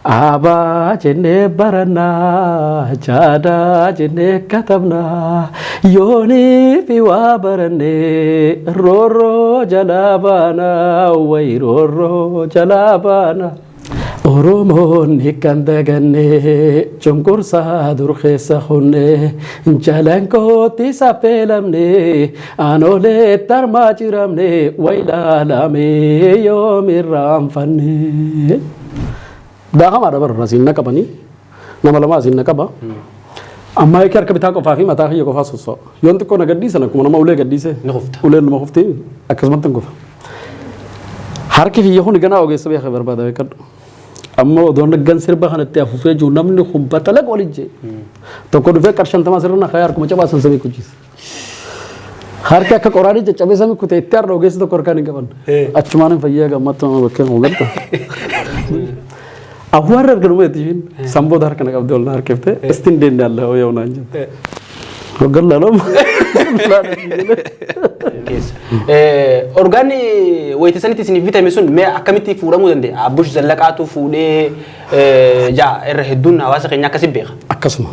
Abaa jennee barannaa, jaadaa jennee katabnaa, yoonii fi waa barannee roorroo jalaa baanaa, wayi roorroo jalaa baanaa. Oromoonni kan daganne cunqursaa dur keessa kunne jalankootti saffeelamne aanolee tarmaa ciramne waylaalame yoomirraanfanne. Daakamaadha barra asiin na qabanii nama lama asiin na qaba. Ammaa eekee harka bitaa qofaa fi mataa kiyya qofaa sosso'a. Yoon xiqqoo na gadhiisan akkuma nama ulee gadhiise. Ni kufta. Uleen numa kufti akkasumatti hin kufa. Harki kiyya kun ganaa ogeessa beeka barbaada beekadhu. Amma odoon gan sirba kanatti afuufee jiru namni kun batalaqa olin jee. Tokko dhufee qarshantamaa sirna na kaayee harkuma cabaa san samii kuchise. Harki akka qoraanii caccabee samii kute itti har'a ogeessi tokko harkaan hin qaban. Achumaan hin fayyee gammatti nama bakkee nama galta. Awwaarra arganuma itti ishiin sanboota harka na qabdee ol na harkiftee istiin deemne alla hoo naan jette. Hoggan laaloo. Keessa. Orgaanni wayita sanitti isiniif bitame sun mee akkamitti fuudhamuu danda'e? Abbush Zallaqaatu fuudhee jaa irra hedduun hawaasa keenya akkasi beeka. Akkasuma.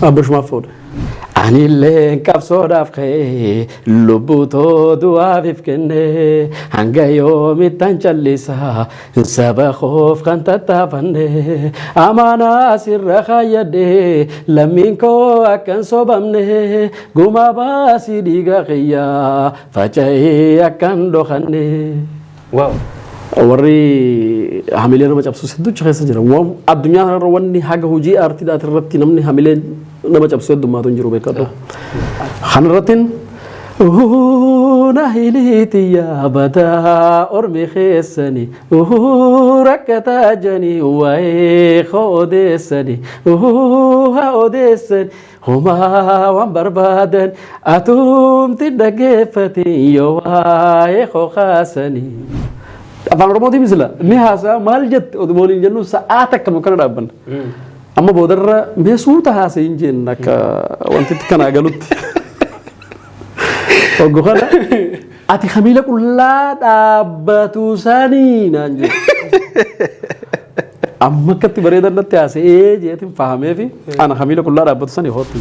Abbushumaaf fuudhe. Anilleen qabsoodhaaf ka'ee lubbuu too du'aaf kenne hanga yoomittan callisa saba koof kan tattaafanne amaanaa sirra kaayyadhe lammiin koo akkan sobamne gumaa baasii dhiiga kiyyaa faca'ee akkan dhokanne. Waaw. Warri hamilee nama cabsus hedduutu keessa jira. Addunyaa kanarra wanni haga hojii aartiidhaati irratti namni hamilee nama cabsu heddummaatu hin jiru beekadhu. Kanarrattiin na hiliitiyyaa badaa ormi keessani rakkataa janii waa'ee koo odeessani haa odeessani homaa waan barbaadan atumti dhaggeeffate yoo waa'ee koo kaasanii. Afaan Oromootiin misila ni haasa'a maal jette oduma waliin jennu sa'aa takka nu kana dhaabbanna. Amma boodarra mee suuta haasa'iin jenna akka wantitti kanaa galutti. Oggu kana ati kamiila qullaa dhaabbatu sanii naan jedhe. Amma akkatti bareedan natti haasa'ee jeetiin fahamee fi ana kamiila qullaa dhaabbatu sanii hootti.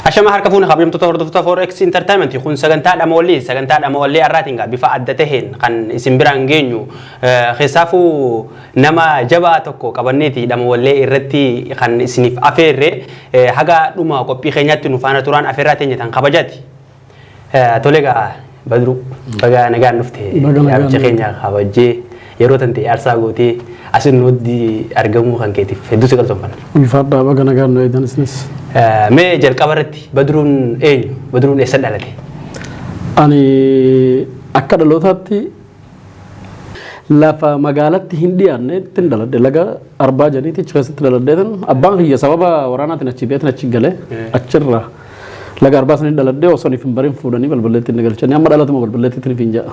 Ashama harka fuune kabajamtoota hordoftoota 4X Entertainment kun sagantaa dhamawallee sagantaa dhamawallee har'aatiin gaa bifa adda taheen kan isin biraan geenyu keessaafuu nama jabaa tokko qabanneeti dhamawallee irratti kan isiniif afeerre haga dhuma qophii keenyaatti nu faana turaan afeerraa teenya tan kabajaati. Tole egaa Badruu baga nagaan dhufte Baga nagaan yaamicha dhufte. keenya kabajjee yeroo tan ta'e aarsaa gootee asin nutti argamuu kan keetiif hedduu si galatoomfanna. Ulfaadhaa baga nagaan nu eegdan isinis. Mee jalqaba irratti Badruun eenyu? Badruun eessa dhalate? Ani akka dhalootaatti lafa magaalatti hin dhiyaanne ittiin dhaladhe laga arbaa jedhaniiti achi keessatti dhaladheetan abbaan kiyya sababa waraanaatiin achi beetan achi galee achirraa laga arbaa saniin dhaladhee osoo hin barin fuudhanii balballeetti inni galchanii amma dhalatuma balballeetti ittiin hin ja'a.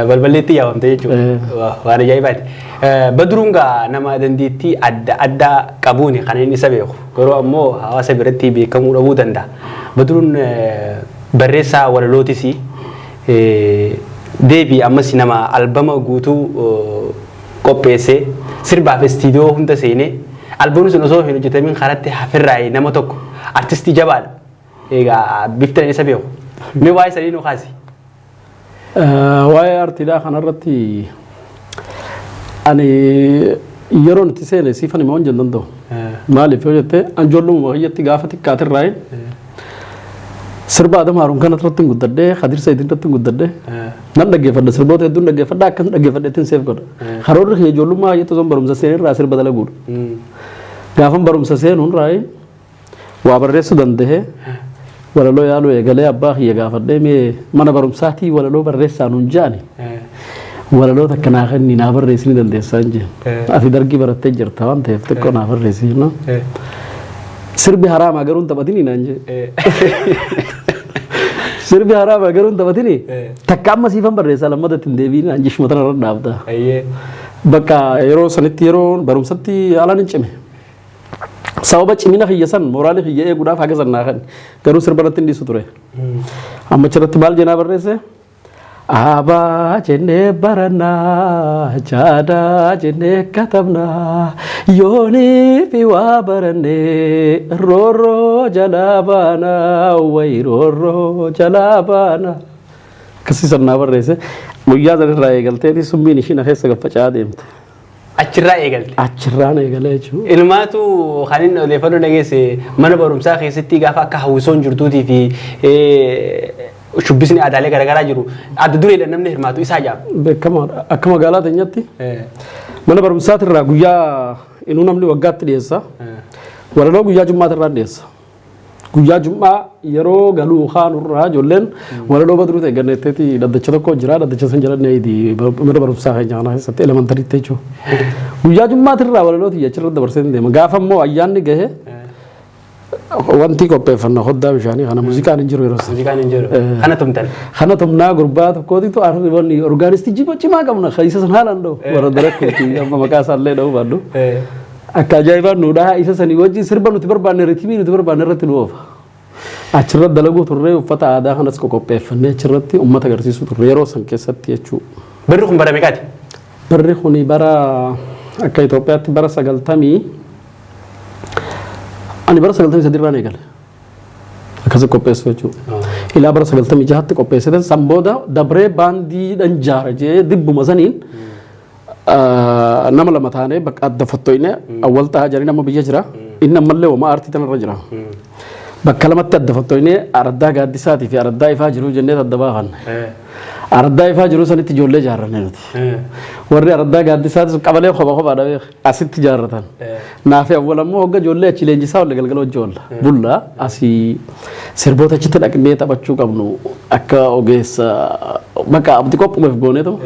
Balballeetti yaamamte jechuudha. Waan ajaa'ibaati. Badruun gaa nama dandeettii adda addaa qabuuni kan inni isa beeku. Garuu ammoo hawaasa biratti beekamuu dhabuu danda'a. Badruun barreessaa walalootis deebii ammas nama albama guutuu qopheessee sirbaaf istiidiyoo hunda seenee albamni sun osoo hin hojjetamin karatti hafirraa'e nama tokko artistii jabaadha. Egaa biftan isa beeku. Mee waa'ee sanii nu kaasi. Waa'ee aartiidhaa kanarratti ani yeroon itti seene siifan himaa hin danda'u. Maaliif yoo jette an ijoollummaa kiyyatti gaafa xiqqaatirraa sirba Adam Haruun kana irratti hin guddadhee Kadir Sayidiin irratti hin guddadhee nan dhaggeeffadha sirboota hedduun dhaggeeffadha akkas dhaggeeffadheetti seef godha. Karoorri kiyya ijoollummaa kiyyatti osoo barumsa seenirraa sirba dalaguudha. Gaafan barumsa seenuun raayi waa barreessuu danda'ee walaloo yaaluu eegalee abbaa kiyya gaafadhee mee mana barumsaatii walaloo barreessaa nuun jaani. Walaloo takka naa kenni naa barreessi ni dandeessaa hin jeen. Ati dargii barattee jirta waan ta'eef xiqqoo naa barreessi jennaan. Sirbi haraamaa garuu hin taphatini naan jee. Sirbi haraama garuu hin taphatini. Takka amma siifan barreessaa lammata ittiin deebiin anjishuma tanarra dhaabda. Bakka yeroo sanitti yeroo barumsatti haalaan hin cime. Sababa cimina kiyya san mooraalii kiyya eeguudhaaf haga san naa kan garuu sirba irratti hin dhiisu ture. Amma achirratti maal jenaa barreesse? Abaa jennee barannaa, jaadaa jennee katabnaa, yoonii fi waa barannee roorroo jalaa baanaa, wayi roorroo jalaa baanaa. Akkasii san naa barreesse. Guyyaa sanirraa eegalteeti summiin ishii na keessa gaffaca'aa deemte. Achirraa eegalte. Achirraan eegalee jechuudha. Ilmaatu kan inni odeeffannoo dhageesse mana barumsaa keessatti gaafa akka hawwisoon jirtuutii fi shubbisni aadaalee garaagaraa jiru adda dureedhaan namni hirmaatu isaa jaama. Beekamaadha. Akka magaalaa teenyatti mana barumsaatirraa guyyaa inuu namni waggaatti dhiyeessa. Walaloo guyyaa jummaatirraa dhiyeessa. Guyyaa jum'aa yeroo galuu kaanurraa ijoolleen walaloo badruu ta'e ganneetteeti dhaddacha tokko jira dhaddacha san jala neeydi mana barumsaa keenya kana keessatti elementariitti jechuudha. Guyyaa jummaatirraa walaloo tiyya achirra dabarsee deema. Gaafa immoo ayyaanni gahe wanti qopheeffanna hoddaa bishaanii kana muuziqaan hin jiru yeroo sana. Muuziqaan hin jiru. Kana tumtan. Kana tumnaa gurbaa tokkootitu wanni orgaanistii cimaa qabna isa san haalaan dha'u warra darakkuuti amma maqaa isaallee dha'uu baadhu. Akka ajaa'ibaan nu dhaha isa sanii wajjin sirba nuti barbaanne ritimii nuti barbaanne irratti nu oofa. Achirra dalaguu turre uffata aadaa kanas qoqopheeffannee achirratti uummata agarsiisuu turre yeroo san keessatti jechuudha. Barri kun bara meeqaati? Barri kuni bara akka Itoophiyaatti bara 90 ani bara 93 irraan eegale. Akkasi qopheessuu jechuudha. Ilaa bara 96tti qopheessite san booda dabree baandiidhaan jaara jee dibbuma saniin nama lama taanee bakka adda fottoyne awwal ta'a jedhanii nama biyya jira. Inni ammallee homaa aartii tanarra jira. Bakka lamatti adda fottoyne araddaa gaaddisaatii fi araddaa ifaa jiruu jennee adda baafanne. Araddaa ifaa jiruu sanitti ijoollee jaarranne nuti. Warri araddaa gaaddisaatis qabalee kopha kophaadha beek asitti jaarratan. Naafi awwal ammoo hogga ijoollee achi leenjisaa olle galgala hojii oolla. Bulla asii sirboota achitti dhaqnee taphachuu qabnu akka ogeessa bakka abdi qophumeef gooneetu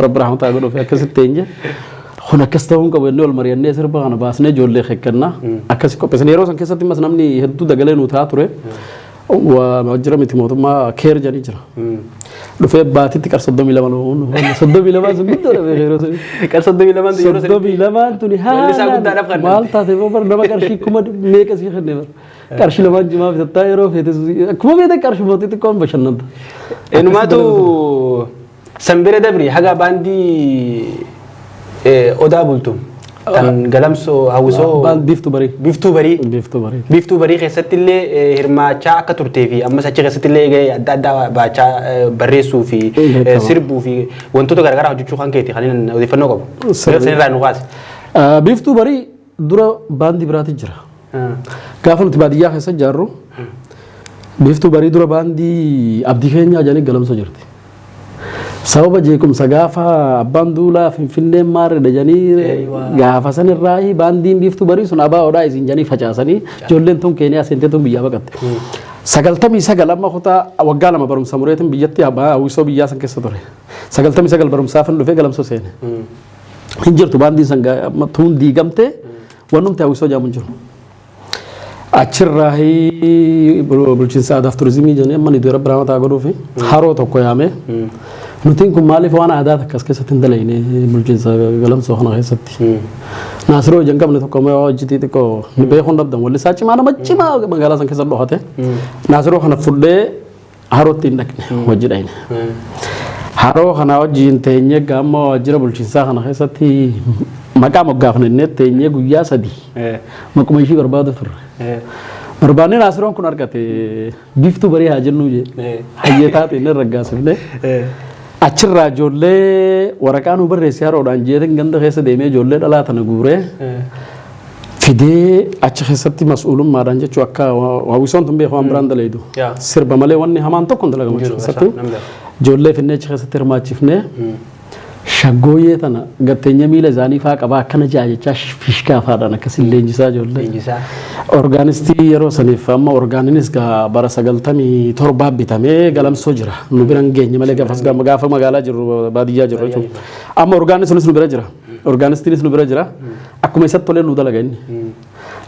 rabbi rahmataa godhuuf akkasitti eenye. Kun akkas ta'uu hin qabu jennee ol mari'annee sirba kana baasnee ijoollee kekkennaa akkasi qopheessan. Yeroo san keessatti immas namni hedduu dagalee nu ta'aa ture. Waajjira miti mootummaa keer jedhanii jira. Dhufee baatitti qar 32 32 sun guddaadha beekee yeroo sanii. Qar 32 tu yeroo sanii. 32 tuni Weellisaa guddaadhaaf haalaan maal taate boo bar nama qarshii kuma meeqa sii kenne bar. Qarshii lamaan jimaa bitattaa yeroo feete akkuma feete qarshii mootii xiqqoon bashannanta. Enumaatu Sanbira dabri haga baandii Odaa bultum kan galamsoo hawwisoo Biiftuu barii. Biiftuu barii. Biiftuu barii. Biiftuu barii keessatti illee hirmaachaa akka turtee fi ammas achi keessatti illee gahee adda addaa baachaa barreessuu fi sirbuu fi wantoota garaagaraa hojjechuu kan keeti kan inni odeeffannoo qabu. Sanirraa nu kaase. Biiftuu barii dura baandii biraati jira. Gaafa nuti baadiyyaa keessa ijaarru Biiftuu barii dura baandii abdii keenyaa jedhanii galamsoo jirti. Sababa jeequmsa gaafa abbaan duulaa Finfinneen maarredha jedhanii gaafa sanirraa baandiin biiftuu barii sun abaa odaa isin jedhanii facaasanii ijoolleen tun Keeniyaa seentee tun biyyaa baqatte. 99 amma kutaa waggaa 2 barumsa mureetiin biyyatti hawwisoo biyyaa san keessa ture. 99 barumsaaf hin dhufee galamsoo seene. Hin jirtu baandiin san tuun diigamtee wannumti hawwisoo jedhamu hin jiru. Achirraa bulchiinsa aadaaf turizimii jedhanii amma ni rabbi rahmataa godhuufi haroo tokko yaamee nutiin kun maaliif waan aadaa takka as keessatti hin dalayne bulchiinsa galamsoo kana keessatti. Naasiroo ija hin qabne tokko ammoo hojjetii xiqqoo ni beekuun dhabdan wallisaa cimaa nama cimaa magaalaa san keessa dhohate. Naasiroo kana fudhee harootti hin dhaqne hojii dhayne. Haroo kana wajjin teenyee gaamma waajjira bulchiinsaa kana keessatti maqaa moggaafne innee teenyee guyyaa 3 maquma ishii barbaadu turre. Barbaannee Naasiroon kun argate biiftuu barii haa jennuu jee. Hayyee taate inni raggaasifne. Achirraa ijoollee waraqaa nu barreesse haroodhaan jeetiin ganda keessa deemee ijoollee dhalaa tana guuree fidee achi keessatti mas'uulummaadhaan jechuu akka hawwisoon tun beeku waan biraan dalaydu. Sirba malee wanni hamaan tokko hin dalagamu achi keessatti. Ijoollee finnee achi keessatti hirmaachifnee shaggooyyee tana gatteenya miila isaanii faa qabaa akkana ja'a jechaa fishkaa faadhaan akkasiin leenjisaa ijoollee. Orgaanistii yeroo saniif amma orgaaninis bara 97 bitamee galamsoo jira. Nu bira hin geenye malee gaafas gaafa magaalaa jirru baadiyyaa jirru jechuudha. Amma orgaanni sunis nu bira jira. Orgaanistiinis nu bira jira. Akkuma isatti tolee nu dalaga inni.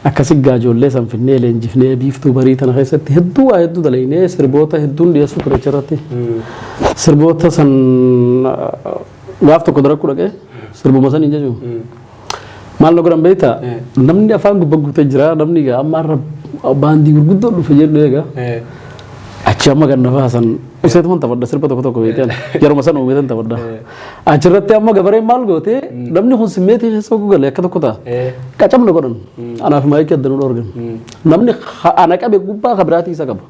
Akkasi gaa ijoollee san finnee leenjifnee Biiftuu Barii tana keessatti hedduu waa hedduu dalaynee, sirboota hedduun dhiyeessuu ture achirratti. Sirboota san gaaf tokko darakkuu dhaqee sirbuma saniin jechuun. Maal na godhan beektaa? Namni afaan gubbaa guutee jira, namni egaa amma har'a baandii gurguddoo dhufe jedhu egaa. Achi amma kan nafa san useetuman taphadha sirba tokko tokko beektan, yeruma san uumeetan taphadha. Achirratti amma gabareen maal goote, namni kun simmeetii keessa oguu gale akka tokko ta'a. Qacamna godhan, anaaf maayikii adda nu dhorgan. Namni ana qabe gubbaa ka biraatii isa qaba.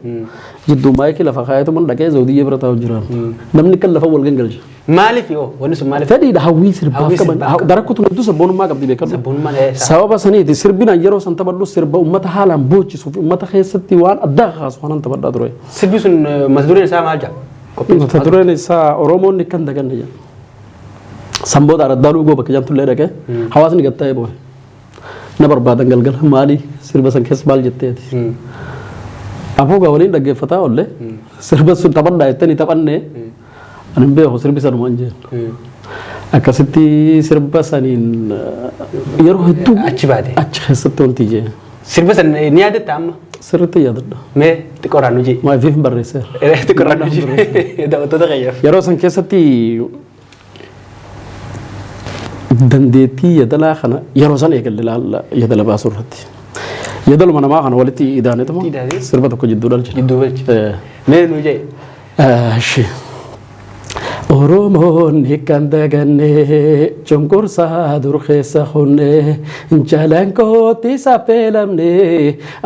Jidduu maayikii lafa kaayetuman dhaqee Zawdiyyee bira taa'u jiraan. Namni kan lafa wal gangalcha. Maaliif yoo wanni sun maaliif? Fedhiidha, hawwii sirbaaf Hawwii qaban. sirbaaf qaban. Darakkutu hedduu sabboonummaa qabdi, beekadhu. Sabboonummaan Sababa saniiti sirbinaan yeroo san taphadhu sirba uummata haalaan boochisuuf, uummata keessatti waan addaa kaasu kanan taphadhaa ture. Sirbi sun mata dureen isaa maal jedha? Qophiin sun Mata dureen isaa "Oromoonni kan daganne" jedha. Sanboota araddaa luugoo bakka jamtullee dhaqee hawaasni gatta'ee boo'e. Na barbaadan galgala, maali sirba san keessa maal jetteeti? Afoo gaa waliin dhaggeeffataa oolle, sirba sun taphadhaa jettanii taphannee, ani hin beeku sirbi sanuma hin jeen. Akkasitti sirba saniin yeroo hedduu Achi baate. Achi keessatti wanti jee. Sirba san ni yaadatta amma? Sirriitti yaadadha. Mee xiqqooraan nu jee. Maafiif barreesseera. Xiqqooraan nu jee. Daawwattoota keenyaaf. Yeroo san keessatti dandeettii yadalaa kana yeroo san eegalle laalla yadala baasuu irratti. Yadaluma namaa kana walitti idaanetuma Idaanee? sirba tokko jidduu dhalche. Jidduu galche. Mee nu jee. Eshi. Oromoonni kan daganne cunqursaa dur keessa kunne, jalanqootti saffeelamne,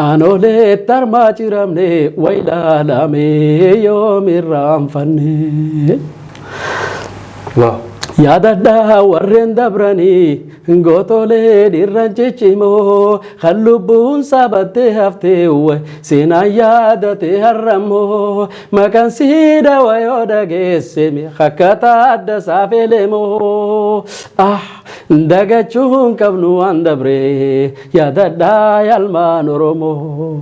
aanolee tarmaa ciramne, waylaalame yoom irraanfanne. Waaw. Yaadadhaa warreen dabranii, gootolee dhirran ciccimoo, kan lubbuun sabattee haftee seenaan yaadate, har'ammoo maqaan siidha wayoo dhageesse akkaataa adda saafelemoo. Ah, dagachuu hin qabnu waan dabre, yaadadhaa yaalmaan Oromoo.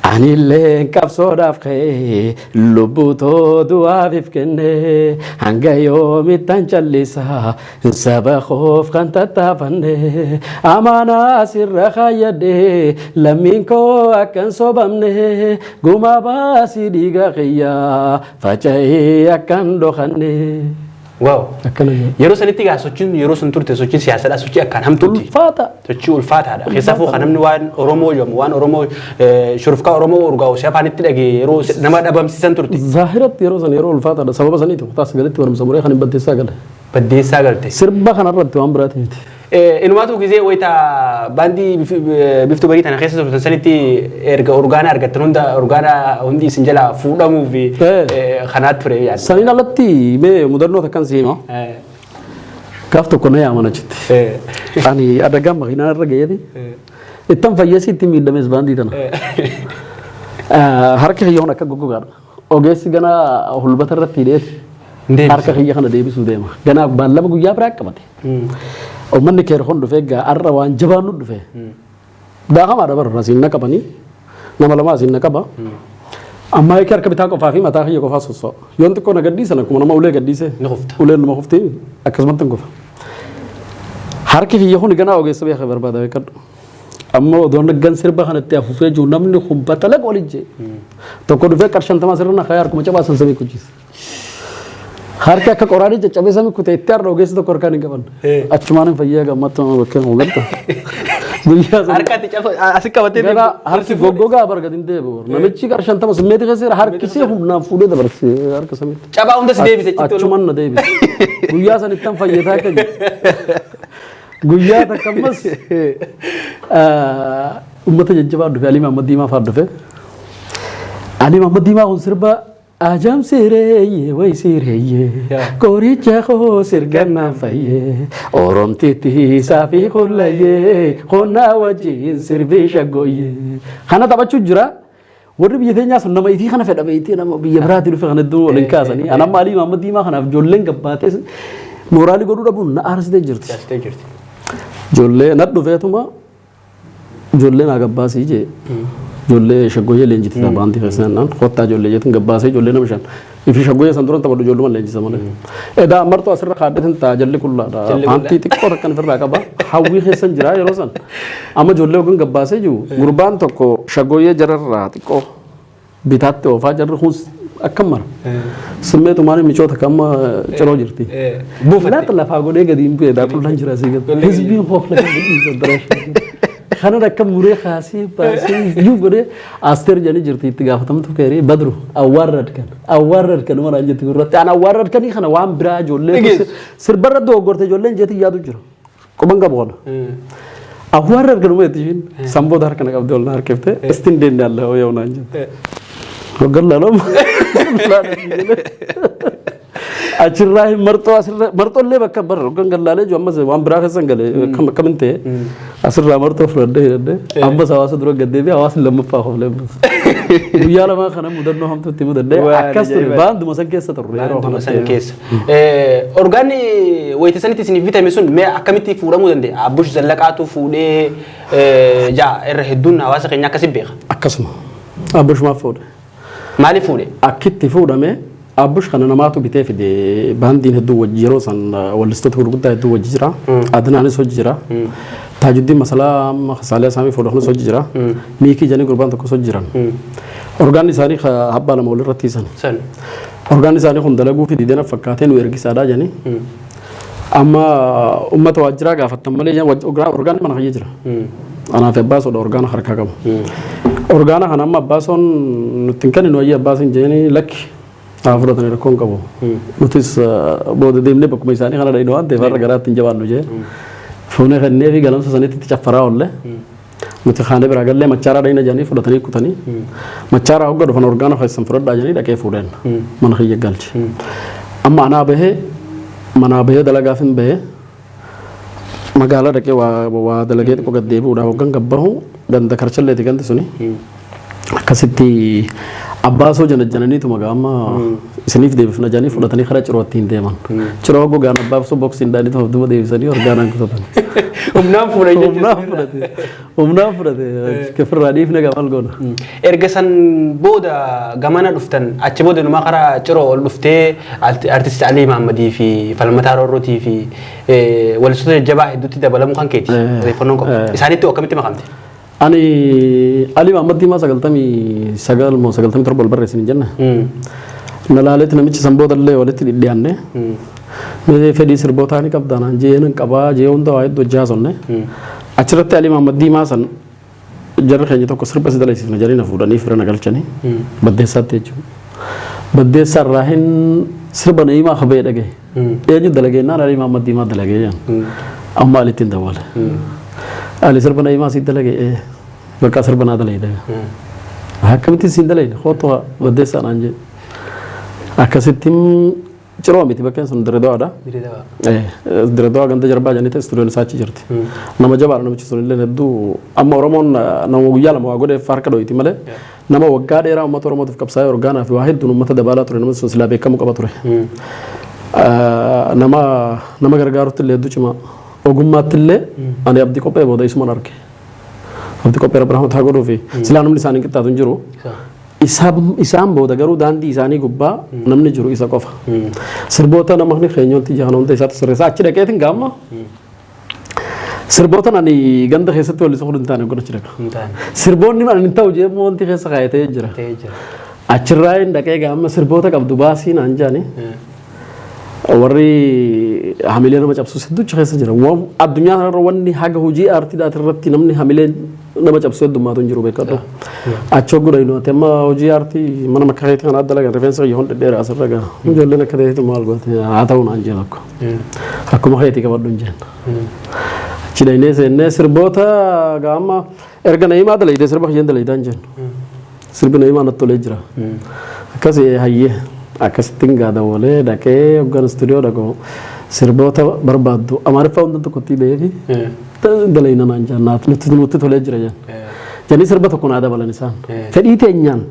Anillee qabsoodhaaf ka'ee lubbuu too du'aaf kenne, hanga yoomittan callisa saba koof kan tattaafanne? Amaanaa sirra kaayyadhe, lammiin koo akkan sobamne, gumaa baasii dhiiga kiyyaa faca'ee akkan dhokanne. Waaw. Akkana jedha. Yeroo sanitti egaa sochiin yeroo sun turte sochiin siyaasaadha, sochii akkaan hamtuuti. Ulfaata. Sochii ulfaataadha. Keessaafuu kan namni waan Oromoo jedhamu, waan Oromoo shurufkaa Oromoo urgaa'u si afaanitti dhagee yeroo nama dhabamsiisan turte. Zaahiratti yeroo san yeroo ulfaataadha. Sababa saniiti kutaa sagalitti barumsa muree kan hin baddeessaa gale. Baddeessaa galte. Sirba kanarratti waan biraati miti. Inumaatu gisee wayita baandii Biftuu Barii tana keessa turtan sanitti erga orgaana argattan hunda orgaana hundi isin jalaa fuudhamuu fi kanaat ture yaadda. Saniin alatti mee mudannoo takkan si hima. Gaaf tokko na yaaman achitti. Ani adagaan makiinaa irra ga'eeti. Ittan fayyasi itti miidhames baandii tana. Harki kiyyoon akka goggogaadha. Ogeessi gana hulbata irratti hidheeti. Deebisa. Harka kiyya kana deebisuu deema. Ganaa baallama guyyaa biraa qabate. Uummanni keer kun dhufee egaa har'a waan jabaan nu dhufe. Daakamaadha bara asiin na qabanii, nama lama asiin na qaba. Ammaa hiikii harka bitaa qofaa fi mataa kiyya qofaa sosso'a. Yoon xiqqoo na gadhiisan akkuma nama ulee gadhiise. Ni kufta. Uleen numa kufti, akkasumatti hin kufa. Harki kiyya kun ganaa ogeessa beeka barbaada, beekadhu. Amma odoo naggan sirba kanatti afuufee jiru namni kun batalaqa waliin jee. Tokko dhufee qarshantama sirna kaayee harkuma cabaa san samii kuchise. Harki akka qoraanii caccabee samii kute, itti har'a ogeessi tokko harkaan hin qaban. Achumaan hin fayyee gammatti nama bakkee mul'ata. Guyyaa sana. Harkatti cafa asi qabatee Gara harki goggogaa bargad hin deebi'u. Namichi qarshantama simmeetii keessa jira, harki see humnaan fuudhee dabarse harka samiitti. Cabaa hunda si deebise achitti. Achumaan na deebise. Guyyaa san ittan fayyataa akka jiru. Guyyaa takka ammas uummata jajjabaa dhufe, Alii Mahammad Diimaa fa'aa dhufe. Alii Mahammad Diimaa kun sirba "Ajam sireeyye way sireeyye qoricha koo sirgannaan fayyee Oromtitti isaa fi kullayyee qonnaa wajjin sirbii shaggooyyee" kana taphachuu jira. Warri biyya teenyaa sun nama ifii kana fedha beektee, nama biyya biraatii dhufe kana hedduu waliin kaasanii. Ani amma Alii Mahammad Diimaa kanaaf ijoolleen gabbaatee mooraalii godhuu dhabuun na aarsitee jirti. Jaaltee jirti. Ijoollee na dhufeetuma ijoollee naa gabbaasii jee. Ijoollee shaggooyyee leenjiti baandii keessa jennaan kottaa ijoollee jeetiin gabbaasee ijoollee nama 5. Ifi shaggooyyee san duran taphadhu ijoolluma leenjisa malee. Edaa marxoo asirra kaadhetin ta'a jalli qullaadha. Jalli Paantii xiqqoo takkan ofirraa qaba. Hawwii keessan jira yeroo san. Amma ijoollee ogan gabbaasee jiru gurbaan tokko shaggooyyee jararraa xiqqoo bitaatti oofaa jarri kun akkam mara. Simmeetumaan michoota kan amma ciroo jirti. Buufatte. Laata lafaa godhee gadi hin bu'e daa qullaan jira asii gadi. Hizbiin hoofla kan gadhiisan dara. Kanan akka muree kaasee baasee iyyuu godhee Asteer jedhanii jirti itti gaafatamtu keerii Badru awwaarrad kan awwaarrad kan waan jetti gurratti an awwaarrad kanii kana waan biraa ijoollee Dhageessu. sirbarra dogoggorte ijoolleen jeetii yaadu jira. Quban qabu kana. Awwaarrad kanuma jetti ishiin sanboota harka na qabdee ol na harkifte istiin deemne alla yoo naan jette. Hoggan laaloo achirraa hin marxoo asirra marxoollee bakka barra hoggan gallaalee jiru ammas waan biraa keessan galee akkam akkamin ta'e asirraa marxoo fudhadhee hidhadhee ammas hawaasa dura gad deebi'ee hawaasni lammaffaa hoflee ammas. Guyyaa lamaa kana mudannoo hamtuu itti mudadhee Waan akkas ture ajaa'ibaati. baanduma san keessa turre yeroo Baanduma san kanatti. keessa. Orgaanni wayita sanitti isiniif bitame sun mee akkamitti fuudhamuu danda'e? Abbush Zallaqaatu fuudhee jaa irra hedduun hawaasa keenya akkasi beeka. Akkasuma abbushumaaf fuudhe. Maaliif fuudhe? Akkitti fuudhame abbush kana namaatu bitee fide baandiin hedduu wajji yeroo san wallistoota gurguddaa hedduu wajji jira. Adnaanis hojii jira. Taajuddiin Masalaa amma Saalee Saamii fuudhe kunis hojii jira. Miikii jedhanii gurbaan tokkos hojii jiran. Orgaan isaanii abbaa lama walirratti hiisan. San. Orgaan isaanii kun dalaguu fi diidana fakkaatee nu ergisaadhaa jedhanii. Amma uummata waajjiraa gaafattan malee orgaan mana kiyya jira. Anaa fi abbaa soodha orgaana harkaa qabu. Orgaana kana amma abbaa soon nutti hin kenninu ayyee abbaa siin jedhanii lakki haa fudhatanii rakkoo hin qabu. Nutis booda deemnee bakkuma isaanii kana dhayinu waan ta'eef har'a garaatti hin jabaannu jee. Fuunee kennee fi galamsa sanitti itti caffaraa oolle. Nuti kaanee biraa gallee machaaraa dhayina jedhanii fudhatanii kutanii. Machaaraa hogga dhufan orgaana keessan fudhadhaa jedhanii dhaqee fuudheen mana kiyya galche. Amma anaa bahee manaa bahee dalagaaf hin bahee magaalaa dhaqee waa dalagee xiqqoo gad deebi'uudhaaf hoggan gabbahu ganda karchalleeti gandi suni. Akkasitti abbaa soo jana jananiitu magaa amma isiniif deebifna jedhanii fudhatanii karaa cirootti hin deeman. Ciroo gogaan abbaa soo boksiin dhaanii of duuba deebisanii orgaanaan kutatan. Humnaan fuudhan jechuudha. Humnaan fudhate. Humnaan fudhate. Kifirraa dhiifne gamal goona. Erga san booda gamana dhuftan achi booda numaa karaa ciroo ol dhuftee artist Alii Mahammadii fi Falmataa Roorrootii fi wallistoota jajjabaa hedduutti dabalamuu kan keeti. Odeeffannoon qabu. Isaanitti akkamitti makamte? Ani Alii Mahammad Diimaa 99 moo 97 ol barreessin hin jenne. Na laaleetti namichi san booda illee walitti dhidhiyaanne. Mee fedhii sirbootaa ni qabdaa naan jee nan qabaa jee hunda waa hedduu hojjaa sonne. Achirratti Alii Mahammad Diimaa san jarri keenya tokko sirba si dalagsifna jedhanii na fuudhanii fira na galchanii. Baddeessaatti jechuudha. Baddeessaa irraa hin sirba Na'iimaa kabee dhagaye. Eenyu dalagee naan Alii Mahammad Diimaa dalagee jedhan. Amma Alitti hin dawwale. Ali sirba Na'iimaa si dalagee bakka sirba naa dalagee. Akkamitti siin dalagee kootu baddeessaa naan jedhe. Akkasitti ciroo miti bakkeen sun Dirreedawaadha. Dirreedawaa ganda jarbaa jedhanii istuudiyoon isaa achi jirti. Nama jabaadha namichi sun illee hedduu amma Oromoon nama guyyaa lama waa godheef harka dho'iti malee nama waggaa dheeraa uummata Oromootiif qabsaa'ee orgaanaa fi waa hedduun uummata dabaalaa ture namni sun silaa beekamuu qaba ture. Nama nama gargaarutti illee hedduu cimaa. Ogummaatti illee ani abdii qophee booda isuman arge. Abdii qophee rabbi rahmata haa godhuu fi silaa namni isaanii qixxaatu hin jiru. Isaan booda garuu daandii isaanii gubbaa namni jiru isa qofa. Sirboota namni keenyootti jahan hunda isaatti sirreessa achi dhaqeetiin gaamma. Sirboota ani ganda keessatti wallisuu kun hin taane kun achi dhaqa. Sirboonni ani hin ta'u jee wanti keessa kaayatee jira. Achirraa hin dhaqee gaamma sirboota qabdu baasii naan jaani. Warri hamilee nama cabsus hedduu achi keessa jira. Addunyaa kanarra wanni haga hojii aartiidhaati irratti namni hamilee nama cabsu heddummaatu hin jiru beekadhu. Achi hogguu dhayinu ati amma hojii aartii mana makka keetii kana dalagan rifeensa kiyya hon dhedheera asirra gaa. Ijoolleen akka ta'eetu maal goote haa ta'u naan jee tokko. Akkuma keetii qabadhu hin jeen. Achi dhaynee seennee sirboota gaa amma erga Na'iimaa dalaytee sirba kiyyeen dalaytaa hin jennu. Sirbi Na'iimaa natti tolee jira. Akkas hayyee akkasittiin gaa dawwalee dhaqee hoggan istuudiyoo dhaqu sirboota barbaaddu Amaariffaa hunda tokkotti hidhee fi dalayna naan jaan nutti tolee jira jaan. Janii sirba tokko naa dabalan isaan. Fedhii teenyaan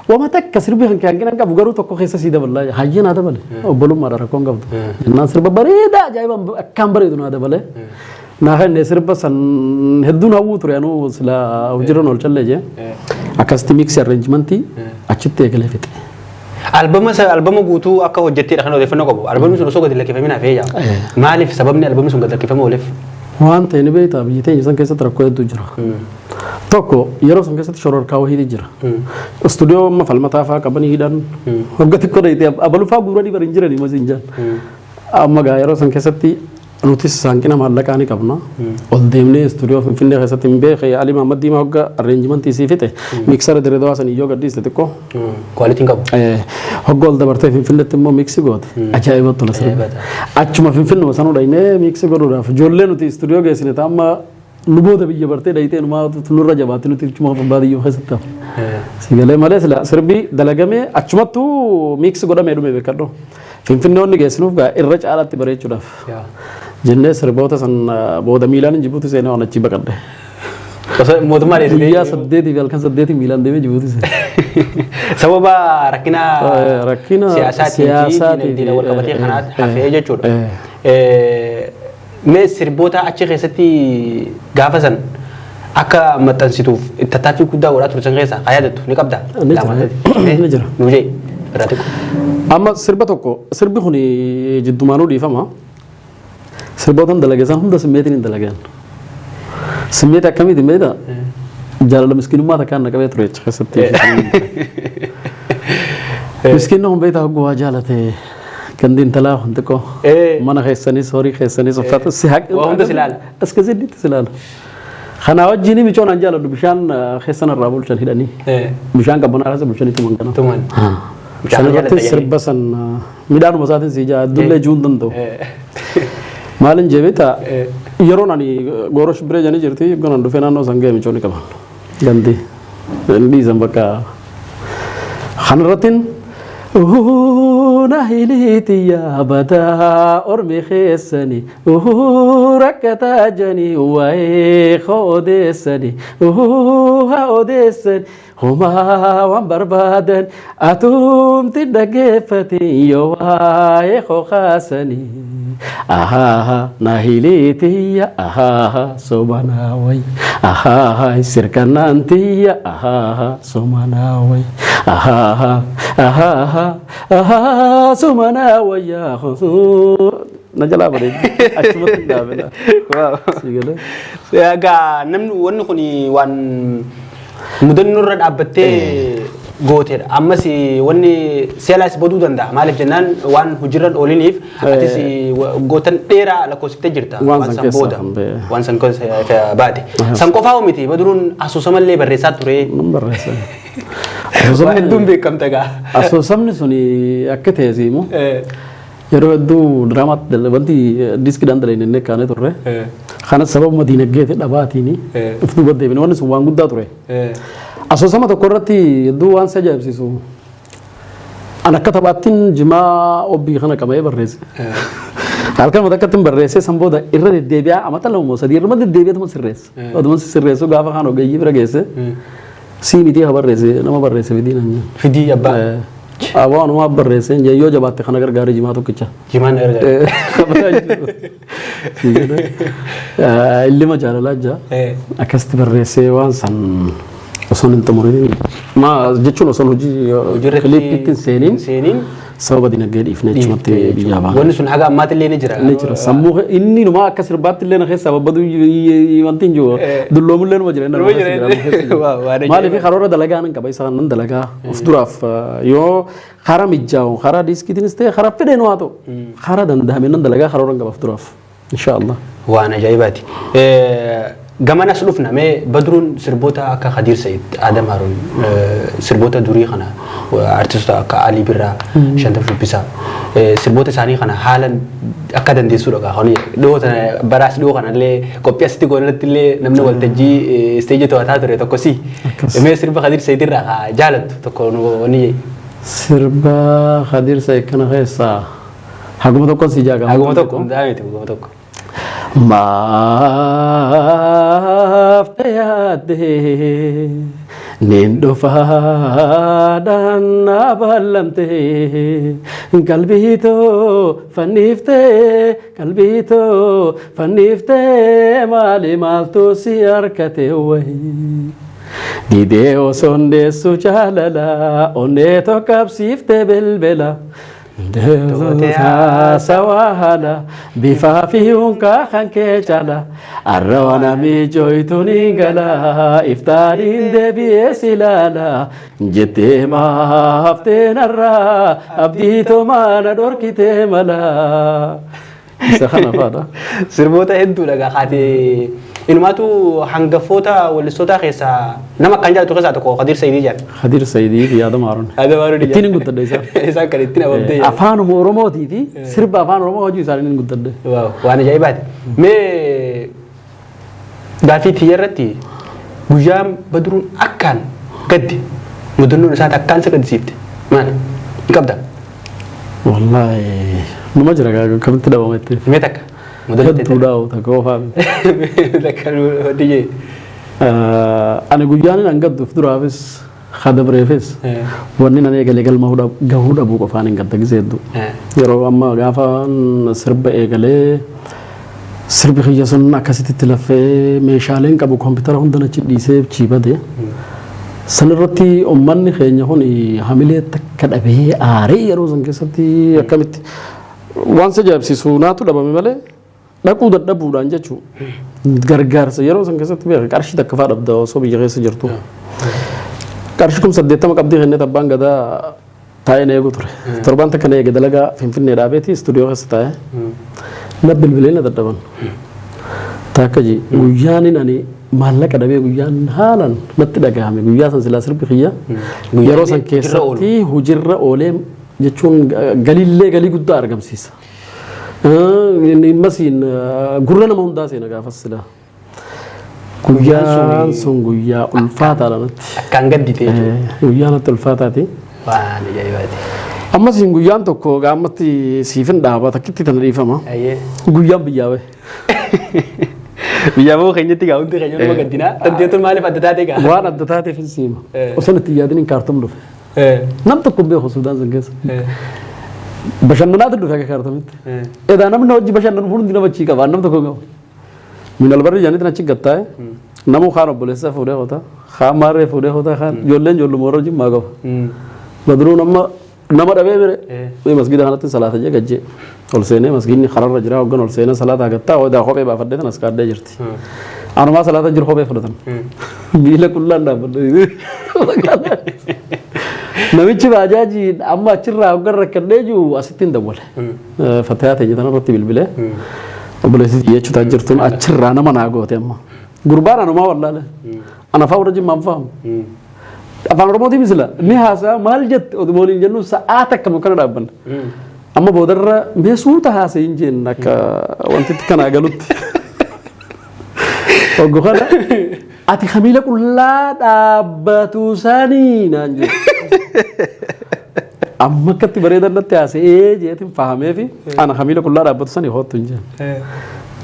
wama takka sirbi kan hanqina qabu garuu tokko keessa sii daballaa hayyee naa dabale obbolummaadha rakkoon qabdu. Jennaan sirba bareedaa ajaa'iba akkaan bareedu naa dabale. Naa kenne. Sirba san hedduun hawwuu ture anuu, sila hojiirra oolchallee jee. Akkasitti mix arrangementii achitti eegalee fixe. Albama guutuu akka hojjetteedha kan odeeffannoo qabu. Albamni sun osoo gadi lakkifamin hafee jira. Maaliif sababni albamni sun gadi lakkifamuu ooleef? Waan ta'e ni beektaa, biyya teenya san keessatti rakkoo hedduu jira. Tokko, yeroo san keessatti shororkaa wahiitu jira. Istuudiyoo amma Falmataa fa'aa qabanii hidhan. Waggaa xiqqoo dheeyitee abaluu fa'aa guuranii bari hin jiranii mas hin jiran. Amma gaa yeroo san keessatti nutis hanqina maallaqaa ni qabna. Ol deemnee istuudiyoo Finfinnee keessatti hin beekee Ali Mahammad Diimaa hogga arrangementii sii fixe mixera Dirreedawaa sanii yoo gadhiiste xiqqoo. Qualityn qabu. Hogga ol dabartee Finfinneetti immoo mix goote ajaa'iba tola sirba. Achuma Finfinnuma sanuu dhaynee mix godhuudhaaf ijoollee nuti istuudiyoo geessine amma nu booda biyya bartee dhayitee numaa nurra jabaatti, nuti achuma baadiyyoo keessatti hafe. Sigalee malee sila sirbi dalagamee achumattuu mix godhamee dhume beekadhu. Finfinnee wanni geessinuuf gaa irra caalaatti bareechuudhaaf. Jennee sirboota san booda miilaan Jibuuti seenee waan achii baqadhe. Osoo mootummaa dheessitee. Guyyaa 8 fi halkan 8 miilaan deemee Jibuuti seenee. Sababa rakkina rakkina siyaasaatii fi siyaasaatii fi dinagdee wal qabatee kanaatti hafee jechuudha. Mee sirboota achi keessatti gaafa san akka maxxansituuf tattaaffii guddaa godhaa turtan keessaa haa yaadattu ni qabdaa? Ni jira. Ni jira. Nuu jee irraa xiqqoo. Amma sirba tokko, sirbi kun jiddumaanuu dhiifama. Sirboota dalage san hunda simmeetiin hin dalagan. Simmeeti akkamiitiin beektaa? Jaalala miskiinummaa takkaan na qabee ture jecha keessatti. Miskiinni kun beektaa, hogguu waa jaalate gandi intalaa kun xiqqoo mana keessanis horii keessanis uffata si haqi. Waa hunda si ilaala. As keessatti si ilaala. Kanaa wajjin micoon an jaaladhu bishaan keessan irraa bulchan hidhanii. Bishaan qabbanaa keessa bulchanii tuman kana. Tuman. San irratti sirba san midhaanuma isaatiin si ijaa dullee juu hin danda'u. Maalin jee beektaa, yeroon ani gooroo shibbiree jedhanii jirti, gonan dhufee naannoo san ga'e micoonni qaban. Gandi. Dhiisan bakka. Kan irrattiin na hiliitiyya badaa ormi keessanii rakkataa janii waa'ee koo odeessanii haa odeessanii homaa waan barbaadan atumti dhaggeeffate yoo waa'ee koo kaasanii ahaa na hiliitiyya ahaa sobanaa way ahaa sirkanaan tiyya ahaa somanaa way ahaa ahaa ahaa somanaa wayyaa na jalaa bareedu achumatti hin dhaabina. Si galee? Egaa namni wanni kun waan mudannoo irra dhaabbattee gooteedha. Ammas wanni seelaas baduu danda'a. Maaliif jennaan, waan hojiirra ooliniif atis gootan dheeraa lakkoofsiftee jirta. Waan san keessaa booda. Kan ba'e. Waan san keessa baate. San qofaa miti, Badruun asoosamallee barreessaa ture. Nan barreessa. Waan hedduun beekamta egaa. Asoosamni suni akka ta'e siimu yeroo hedduu diraamaatti wanti diiskiidhaan dalagne inni kaanee turre. Kanas sababuma diinagdeeti dhabaatiin of duuba deebine, wanni sun waan guddaa ture. Asoosama tokko irratti hedduu waan si ajaa'ibsiisu. An akka taphaattiin jimaa obbii kana qabee barreesse. Halkan mata akkatti barreessee san booda irra deddeebi'aa amata 2 moo 3 irra deddeebi'atuma sirreessa. Oduma sirreessu gaafa kaan ogeeyyii bira geesse sii miti haa barreesse, nama barreesse fidii naan jedhan. Fidii abbaa. Abaa wanumaa barreesse yoo jabaatte kana gargaaree jimaa tokkicha. Jimaan na gargaara. Illima jaalalaa jira. Akkasitti barreessee waan san osoo hin xumuriin, maa jechuun osoo hojii Hojiirratti kiliippitti hin seeniin seeniin sababa dinagdee dhiifne achumatti biyyaa baana. Wanni sun haga ammaatti illee ni jira. Ni jira. Sammuu inni numaa akka sirbaatti illee na keessaa babbadu wanti hin jiru. Dulloomullee numa jira. Numa jira. Waan ajaa'iba. Maaliif, karoora dalagaa nan qaba, isa nan dalagaa of duraaf yoo karaa mijaa'u karaa diiskiitiinis ta'e karaa fedheen haa ta'u karaa danda'ame nan dalagaa, karoora qaba of duraaf. Inshaallah. Waan ajaa'ibaati. Gaman as dhufna, mee Badruun sirboota akka Khadiir Sayid, Adam Haruun, sirboota durii kana, artistoota akka Alii Birraa, Shantam Shubbisaa, sirboota isaanii kana haalan akka dandeessuudha gaa. Kuni dhiyoo tana baraas dhiyoo kanallee qophii asitti goonirratti illee namni waltajjii isteejii to'ataa ture tokko si. Akkas. Mee sirba Khadiir Sayid irraa haa jaalattu tokko nu wanni jedhi. Sirba Khadiir Sayid kana keessaa haguma tokkoon si jaagaa. Haguma tokko, hundaa miti, haguma tokko. Maaf yaaddee Nin dhufaadhaan na ballamtee qalbii too fanniftee, qalbii too fanniftee, maali maaltu si harkate wayii. Didee osoon deessu jaalala onnee tokkabsiiftee bilbila. Haasawaa haala bifaa fi unkaa kan kee caala arrawana miijooytuun hin gala iftaaniin deebi'ee si ilaala jettee maaftee narraa abdii tomaa na dhorkitee mala. Isa kana faadha. Sirboota hedduudha gaafate. Inumaatu hangafoota weellistoota keessaa nama akkaan jaalatu keessaa tokko Kadir Sayidii jedha. Kadir Sayidii fi Yaadama Haruun. Yaadama Haruun. Ittiin hin guddadhe isaan. Isaan kan ittiin ababdee. Afaanuma Oromootii fi sirba afaan Oromoo hojii isaanii hin guddadhe. Waan ajaa'ibaati. Mee gaaffii tiyya irratti guyyaan Badruun akkaan gaddi mudannoon isaa akkaan isa gaddisiifte maali? Hin qabda? Wallaahi numa jira kamitti dhabama itti. Mee takka. Hedduu dhaa'u takka qofaa miti. Takka hojii. Ani guyyaan hin gadduuf duraafis kadabreefis wanni nan eegale galma gahuu dhabuu qofaan hin gadda gisee hedduu. Yeroo amma gaafa sirba eegalee sirbi kiyya sun akkasitti itti laffee meeshaaleen qabu koompitara hunda achi dhiisee chiibade. San irratti uummanni keenya kun hamilee takka dhabee aaree yeroo san keessatti akkamitti waan si ajaa'ibsiisu naatu dhabame malee dhaquu dadhabuudhaan jechuudha. Gargaarsa yeroo san keessatti beeka qarshii takka fa'aa dhabda osoo biyya keessa jirtu. Qarshii 80,000 qabdii kennee abbaan gadaa taa'ee na eegu ture. Torbaan takka na eege dalagaa Finfinnee dhaabeeti istuudiyoo keessa taa'ee. Na bilbilee na dadhaban. Takka ji guyyaan ani maallaqa dhabee guyyaan haalaan natti dhagahame guyyaa san silaa sirbi kiyya yeroo san keessatti hojiirra oolee jechuun galiillee galii guddaa argamsiisa. Masiin gurra nama hundaa seena gaafas silaa. Guyyaan sun guyyaa ulfaataadha natti. Akkaan gaddite jechuudha. Guyyaa natti ulfaataati. Waan ajaa'ibaati. Ammasiin guyyaan tokko gaammatti siifin dhaaba takkitti tana dhiifama. Guyyaan biyyaa bahe. Biyyaa bahuu keenyatti gaa hundi keenya nama gaddinaa. Dandeettuun maaliif adda taate gaa? Waan adda taateef hin siima. Osoo itti yaadin hin kaartum dhufe. Nam tokko hin beeku Sudaan san keessa. Bashannanaatu dhufe akka kaartumitti. Edaa namni hojii bashannanu hundi nama achii qaba nam tokko hin qabu. Minalbarri jaanitti achi gattaa'e. Namuu kaan obboleessa fuudhee hota. Kaan maarree fuudhee hota. Kaan ijoolleen ijoolluma warra jimmaa qaba. Badruun amma nama dhabee bire. Masgida kanatti salaata jee gajjee. Ol seenee masgidni kararra jira hoggan ol seenee salaata gattaa odaa kophee baafadhee tan as kaadhee jirti. Anumaa salaata jiru kophee fudhatan. Miila qullaan dhaabbadhe. Namichi baajaajii amma achirraa hoggan rakkadhee jiru asitti hin dawwale. Fatayaa ta'e tan irratti bilbilee. Obboleessi jechuutaa jirtuun achirraa nama naa goote amma. Gurbaan anumaa wallaale. Ana afaan warra jimmaan fahamu. Afaan Oromootiin misila ni haasa'a maal jette oduma waliin jennu sa'aa takka mukkana dhaabbanna. Amma boodarra mee suuta haasa'iin jenna akka wantitti kanaa galutti. Oggo kana ati kamiila qullaa dhaabbatu sanii naan jedhe. Amma akkatti bareedan natti haasa'ee jeetiin fahamee fi ana kamiila qullaa dhaabbatu sanii hoottu hin jenne.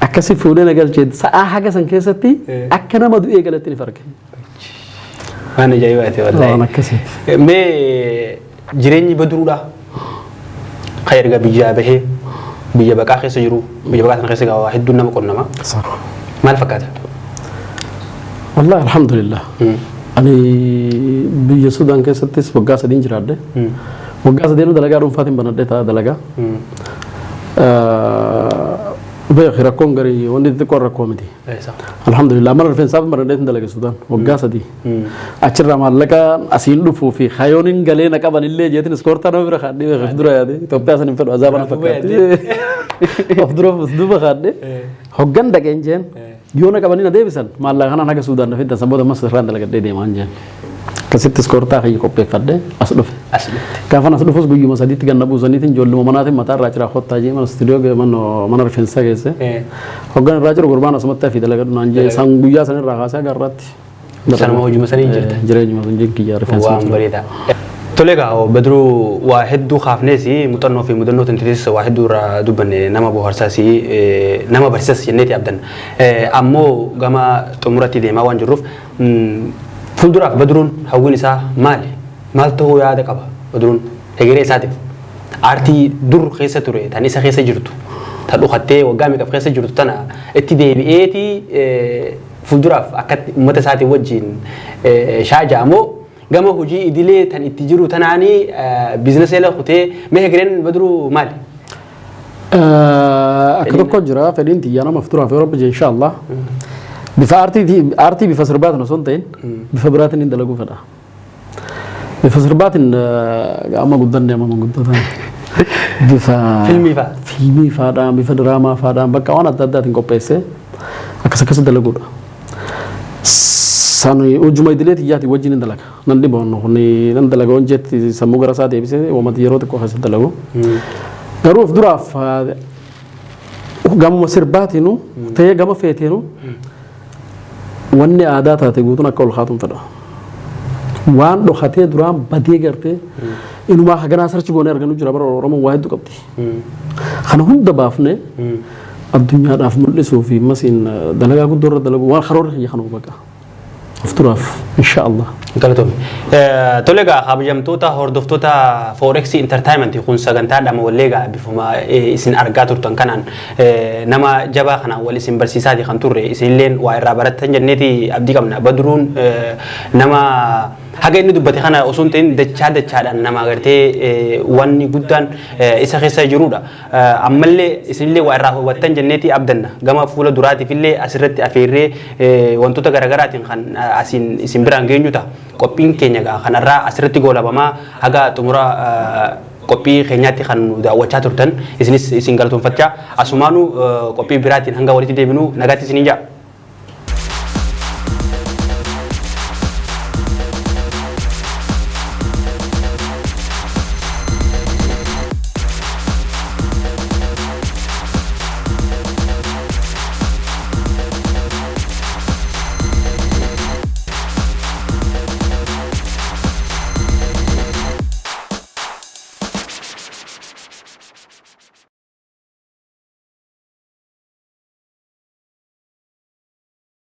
Akkasi fuudhee na galchee sa'aa haga san keessatti akka nama du'ee galatti ni farge. Waan ajaa'ibaati wallaahi. Waan akkasiiti. Mee jireenyi Badruudha kan erga biyyaa bahee biyya baqaa keessa jiru biyya baqaa sana keessa waa hedduun nama qunnama. Maal fakkaata? Wallaahi alhamdulillah. Ani biyya Sudaan keessattis waggaa 3 jiraadhe. Waggaa 3 dalagaa dhuunfaatiin banadhee ta'a dalagaa. Beeki rakkoon garii wanti xixiqqoon rakkoo miti. Alhamdulillah mana rifeensaaf banadhee dalage Sudaan waggaa 3. Achirraa maallaqa asiin dhufuu fi kayooniin galee na qaban illee jeetiin iskoortaa nama bira kaadhee beekaf dura yaade Itoophiyaa san hin fedhu azaaba na fakkaatti. Of dura of duuba kaadhee hoggan dhaqeen jeen yoo na qabanii na deebisan maallaqa kanaan haga Sudaan na fiddan san booda ammas irraan dalagadhee deemaan jeen. Akkasitti iskoortaa kiyya qopheeffadhee as dhufe. As dhufte. Gaafan as dhufus guyyuma sadiitti ganna buusaniitiin ijoolluma manaatiin mataa irraa ciraa kottaa jee mana istuudiyoo mana rifeensaa geesse. Hoggan irraa jiru gurbaan asumatti hafi dalagadhu naan jee san guyyaa san irraa kaasee haga har'aatti. Sanuma hojuma sanii jirta. Jireenyuma sun jinkiyyaa rifeensa. Waan bareedaa. Tole egaa Badruu waa hedduu kaafnees muuxannoo fi mudannoo tintitis waa hedduu irraa dubbanne nama bohaarsaas nama barsiisas jenneeti abdanna. Ammoo gama xumuratti deemaa waan jirruuf Fuulduraaf Badruun hawwiin isaa maali? Maal ta'uu yaada qaba Badruun egeree isaatiif? Aartii dur keessa ture tan isa keessa jirtu ta dhukattee waggaa meeqaf keessa jirtu tana itti deebi'eeti fuulduraaf akkatti uummata isaatiin wajjin shaajaa moo gama hojii idilee tan itti jiru tanaanii biizinasii ala kutee mee egereen Badruu maali? Akka tokko jira fedhiin xiyyaa nama fuulduraaf yoo Rabbi jee, inshallah. Bifa aartii bifa sirbaatiin osoo hin ta'in bifa biraatiin hin dalaguu fedha. Bifa sirbaatiin amma guddanne, amma guddataan. Bifa Filmii fa'a. Fiilmii fa'aadhaan, bifa diraamaa fa'aadhaan, bakka waan adda addaatiin qopheessee akkas akkas dalaguudha. San hojuma idilee xiyyaatiin wajjin hin dalaga. Nan dhiba kun nan dalaga hojjetti sammuu gara isaa deebisee uummata yeroo xiqqoo keessatti dalagu. Garuu of duraaf gamuma sirbaatiinu ta'ee gama feeteenu wanni aadaa taate guutuun akka ol kaatuun fedha. Waan dhokatee duraan badee gartee inumaa haganaa search goonee argannu jira, bara Oromoon waa hedduu qabdi. Kana hunda baafnee addunyaadhaaf mul'isuu fi masiin dalagaa guddoo irra dalagu waan karoorri kiyya kanuma baqa. Of duraaf insha Allah. Galatoomne. Tole egaa, kabajamtoota hordoftoota Forex Entertainment, kun sagantaa dhama wallee egaa bifuma isin argaa turtan kanaan nama jabaa kanaan wal isin barsiisaati kan turre. Isinilleen waa irraa barattan jenneeti abdii qabna. Badruun nama haga inni dubbate kana osoo hin ta'in dachaa dachaadhaan nama agartee wanni guddaan isa keessa jirudha. Ammallee isinillee waa irraa hubattan jenneeti abdanna. Gama fuula duraatiif illee asirratti afeerree wantoota garaagaraatiin kan asiin isin biraan geenyu ta'a. Qophiin keenya egaa kanarraa asirratti goolabamaa. Haga xumura qophii keenyaatti kan nu daawwachaa turtan isinis isin galatoonfachaa, asumaanuu qophii biraatiin hanga walitti deebinu nagaatti isiniin jaa.